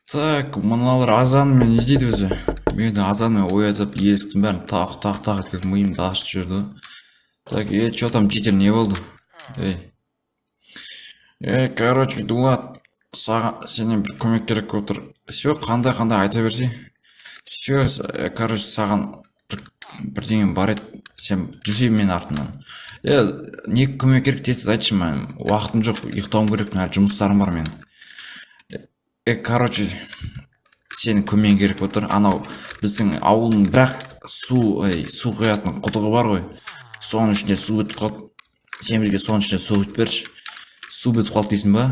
Так, мыналар азанмен не дейді өзі? Мені азанмен оятып, есіктің бәрін тақ тақ тақ еткізіп, миымды ашытып жіберді. Так, чё там, житель, не болды? Ей. Ей, короче, Дулат, саған сенен бір көмек керек болып тұр. Все, қандай айта берсей. Все, короче, саған бірдеңе бар еді, сен жүрсей менің артымнан. Не көмек керек, тез айтшы маған. Уақытым жоқ, ұйықтауым керек, әлі жұмыстарым бар менің. Короче, сенің көмегің керек болып тұр. Анау біздің ауылдың бірақ су құятын құдығы бар ғой. Соның ішінде су бітіп қалды. Сен бізге соның ішінде су бітіп берші. Су бітіп қалды дейсің ба?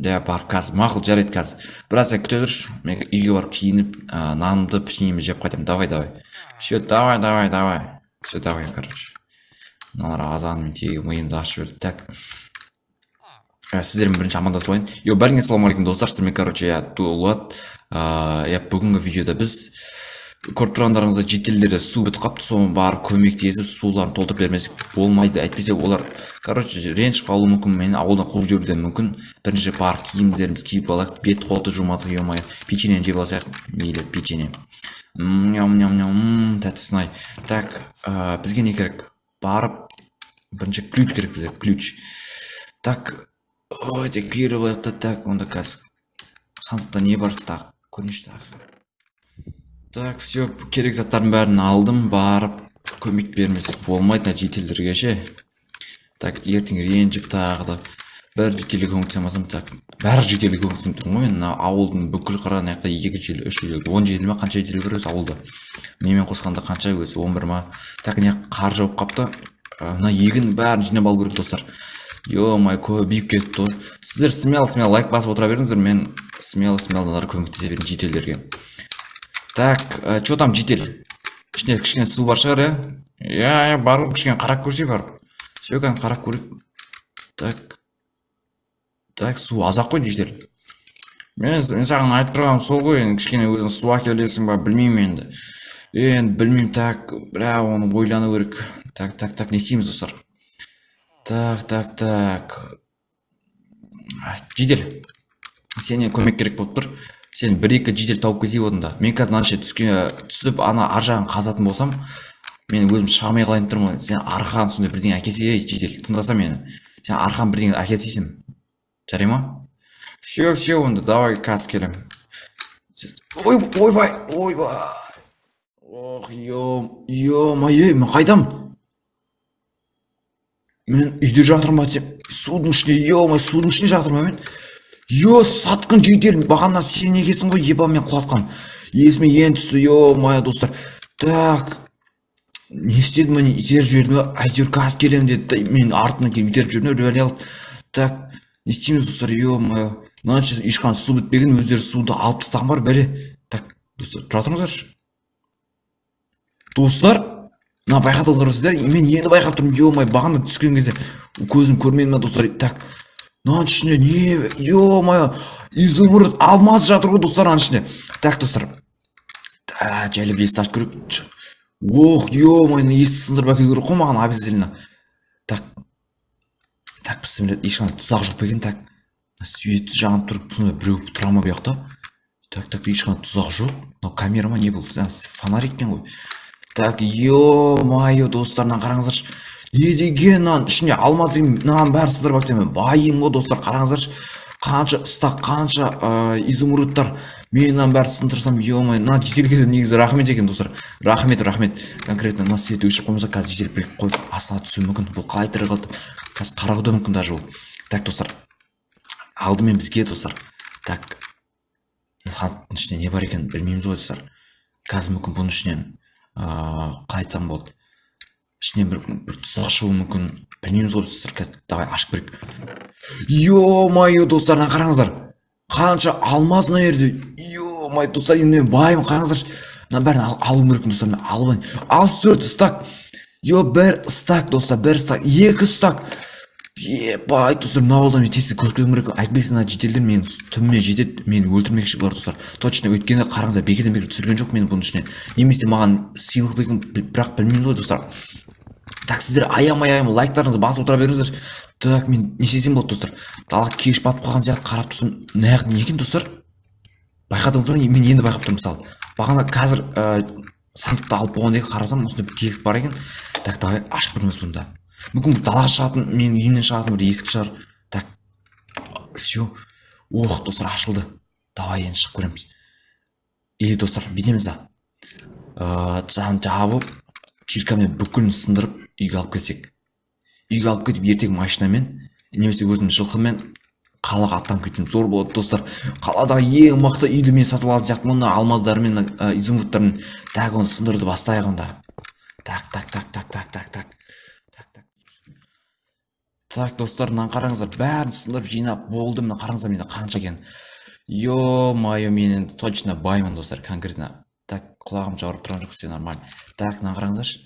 Иә, барып қазір. Мақұл, жарайды қазір. Біраз сен күте тұршы. Мен үйге барып киініп, нанымды, пішенемді жеп қайтамын. Давай, давай. Все, давай, давай, давай. Все, давай, короче. Мыналар азанмен тегі миымды ашып жіберді. Так. Сіздермен бірінші амандасып алайын. Йо, бәріңе ассалаумағалейкум, достар. Сіздермен, короче, я Дулат. Я бүгінгі видеода біз көріп тұрғандарыңыздай жительдерде су бітіп қалыпты. Соны барып көмектесіп, суларын толтырып бермесек болмайды. Әйтпесе олар, короче, ренжіп қалуы мүмкін, мені ауылдан қуып жіберуі де мүмкін. Бірінші барып киімдерімізді киіп алайық, бет қолды жумадық, ё-моё. Печеньені жеп алсақ, мейлі, печенье. Ням, ням, ням, тәттісін ай. Так, бізге не керек? Барып бірінші ключ керек бізге, ключ. Так, ой, тек киіп алайық та, так, онда қазір сандықта не бар, так, көрейінші, так. Так, все, керек заттардың бәрін алдым, барып көмек бермесек болмайды мына жительдерге ше. Так, ертең ренжіп тағы да бір жительге көмектесе алмасам, так, бәрі жительге көмектесіп тұрмын ғой мен. Мына ауылдың бүкіл қырағы жақта 2 житель, 3 житель, 10 житель ма, қанша житель бар өзі ауылда? Менімен қосқанда қанша өзі, 11 ма? Так, мына қар жауып қапты. Мына егін бәрін жинап алу керек, достар. Ё-моё, көбейіп кетті ғой. Сіздер смело, смело лайк басып отыра беріңіздер, мен смело, смело мыналарға көмектесе берейін жительдерге. Так, чё там, житель? Ішінде кішкене су бар шығар, иә? Иә, иә, бар ғой, кішкене қарап көрсек барып. Все, кәдімгі қарап көрейік. Так. Так, су аз-ақ қой, житель. Мен саған айтып тұрғаным сол ғой, енді кішкене өзің су әкелесің ба, білмеймін енді. Енді білмеймін, так, бля, оны ойлану керек. Так, так, так, не істейміз, достар? Так, так, так. Житель, сенен көмек керек болып тұр. Сен бір-екі житель тауып келсей онда. Мен қазір мына жерге түсіп, ана ар жағын қазатын болсам, мен өзім шыға алмай қалайын тұрмын. Сен арқан сондай бірдеңе әкелсе, ей, житель, тыңдаса мені. Сен арқан бірдеңе әкелсейсің. Жарай ма? Все, все, онда, давай, қазір келемін. Ой, ойбай, ойбай. Ох, ё-моё, мен қайдамын? Мен үйде жатырмын ба десем, судың ішінде, ё-моё, судың ішінде жатырмын мен. Ё, сатқын житель, бағана сен екенсің ғой, еба, мен құлатқан. Есіме енді түсті, ё-моё, достар. Так, не істедім, мені итеріп жіберді ме? Әйтеуір қазір келемін деді да, мен артынан келіп итеріп жіберді ме, бәріне қалды. Так, не істейміз, достар, ё-моё. Мына жерде ешқандай су бітпеген, өздері суды алып тастаған бар, бәле. Так, достар, тұра тұрыңыздаршы. Достар, мына байқадыңыздар ма сіздер? Мен енді байқап тұрмын, ё-моё, бағана түскен кезде көзім көрмеді ма, достар? Так, мынаның ішінде не, ё-моё, изумруд, алмаз жатыр ғой, достар, аның ішінде. Так, достар, жайлап есікті ашып көрейік. Ох, ё-моё, есікті сындырып әкелу керек қой маған обязательно. Так, так, бісміллә, ешқандай тұзақ жоқ па екен? Так, свет жағып тұрып, сонда біреу тұра ма бұл жақта? Так, так, ешқандай тұзақ жоқ. Мынау камера ма, не бұл? Фонарик екен ғой. Так, ё-моё, достар, мынаны қараңыздаршы. Не деген мынаның ішінде алмаз деген, мынаның бәрін сындырып әкелсем, мен байым ғой, достар, қараңыздаршы. Қанша ыстақ, қанша изумрудтар. Мен мынаның бәрін сындырсам, ё-моё, мына жительге де негізі рахмет екен, достар. Рахмет, рахмет. Конкретно мына свет өшіріп қоймаса, қазір житель біліп қойып астына түсуі мүмкін. Бұл қалай тірі қалды? Қазір қарауы да мүмкін даже ол. Так, достар. Алдымен бізге, достар. Так, сандықтың ішінде не бар екенін білмейміз ғой, достар. Қазір мүмкін бұның ішінен, қалай айтсам болады? Ішінен бір тұзақ шығуы мүмкін. Білмейміз ғой, достар. Қазір давай ашып көрейік. Ё-моё, достар, мына қараңыздар. Қанша алмаз мына жерде. Ё-моё, достар, енді мен байымын, қараңыздаршы. Мына бәрін алуым керекпін, достар, мен алып алайын. 64 стак. Ё, бір стак, достар, бір стак, 2 стак. Ебай, достар, мына ауылда мен тез көріп кетуім керек. Әйтпесе мына жительдер менің түбіме жетеді, мені өлтірмекші бұлар, достар. Точно, өйткені қараңыздар, бекерден бекер түсірген жоқ мені бұның ішіне. Немесе маған сыйлық берген, бірақ білмеймін ғой, достар. Так, сіздер аямай аямай лайктарыңызды басып отыра беріңіздер. Так, мен не істесем болады, достар? Дала кеш батып қалған сияқты қарап тұрсам, мына жақ не екен, достар? Байқадыңыз ба? Мен енді байқап тұрмын мысалы. Бағана қазір сандықты алып болғаннан кейін қарасам, осындай бір тесік бар екен. Так, давай ашып көреміз бұнда. Мүмкін далаға шығатын, менің үйімнен шығатын бір есік шығар. Так, все. Ох, достар, ашылды. Давай енді шығып көреміз. Или, достар, бүйтеміз да. Жабып, киркамен бүкілін сындырып үйге алып кетсек. Үйге алып кетіп, ертең машинамен немесе өзім жылқымен қалаға аттанып кетсем зор болады, достар. Қаладағы ең мықты үйді мен сатып алатын сияқтымын, мына алмаздармен, изумрудтармен. Так, оны сындырды бастайық онда. Так, так, так, так, так, так, так. Так, так. Так, достар, мынаны қараңыздар, бәрін сындырып жинап болды. Мына қараңыздар, менде қанша екен. Ё-моё, мен енді точно баймын, достар, конкретно. Так, құлағым жауырып тұрған жоқ, все нормально. Так, мынаны қараңыздаршы.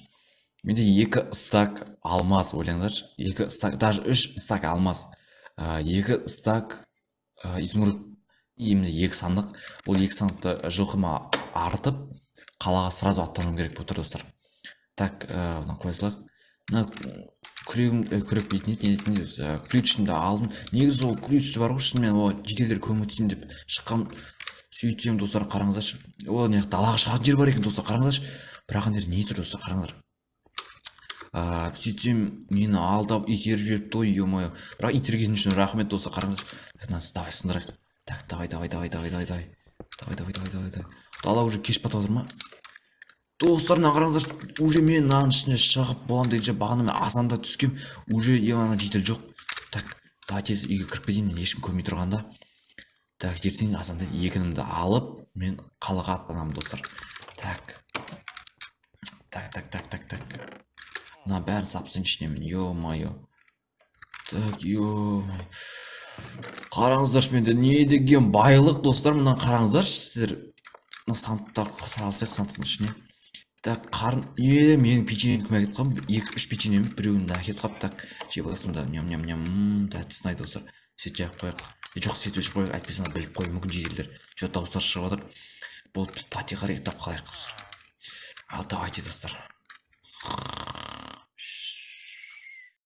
Менде 2 стак алмаз, ойлаңдаршы. 2 стак, даже 3 стак алмаз. 2 стак изумруд. Именно 2 сандық. Бұл 2 сандықты жылқыма артып, қалаға сразу аттануым керек болып тұр, достар. Так, мына қоя салайық. Мына күрегім, күрек дейтін еді, не дейтін еді, ключімді алдым. Негізі ол ключ бар ғой, шынымен ол жительдер көмектесейін деп шыққам. Сөйтсем, достар, қараңыздаршы. О, мына жақта далаға шығатын жер бар екен, достар, қараңыздаршы. Бірақ ана жерде не тұр, достар, қараңыздар. Сөйтсем, мені алдап итеріп жіберіпті ғой, ё-моё. Бірақ итерген үшін рахмет, достар, қараңыздар. Так, мынаны давай сындырайық. Так, давай, давай, давай, давай, давай, давай. Давай, давай, давай, давай, давай. Дала уже кеш батып жатыр ма? Достар, мына қараңыздар, уже мен мынаның ішіне шығып боламын дегенше, бағана мен азанда түскем, уже ана житель жоқ. Так, давай тез үйге кіріп кетейін, мен ешкім көрмей тұрғанда. Так, ертең азанда егінімді алып, мен қалаға аттанамын, достар. Так. Так, так, так, так, так. Мына бәрін салып тастайын ішіне мен, ё-моё. Так, ё-моё. Қараңыздаршы, менде не деген байлық, достар, мына қараңыздаршы, сіздер. Мына сандықтар салсақ сандықтың ішіне. Так, қарын, менің печеньем кім әкетіп қалған? 2-3 печеньем, біреуін де әкетіп қалып. Так, жеп алайық сонда. Ням, ням, ням, тәттісін ай, достар. Свет жағып қояйық. Жоқ, свет өшіріп қояйық, әйтпесе ана біліп қоюы мүмкін жительдер. Че, дауыстар шығып жатыр. Болды, біз потихоньку ұйықтап қалайық, достар. Ал давайте, достар.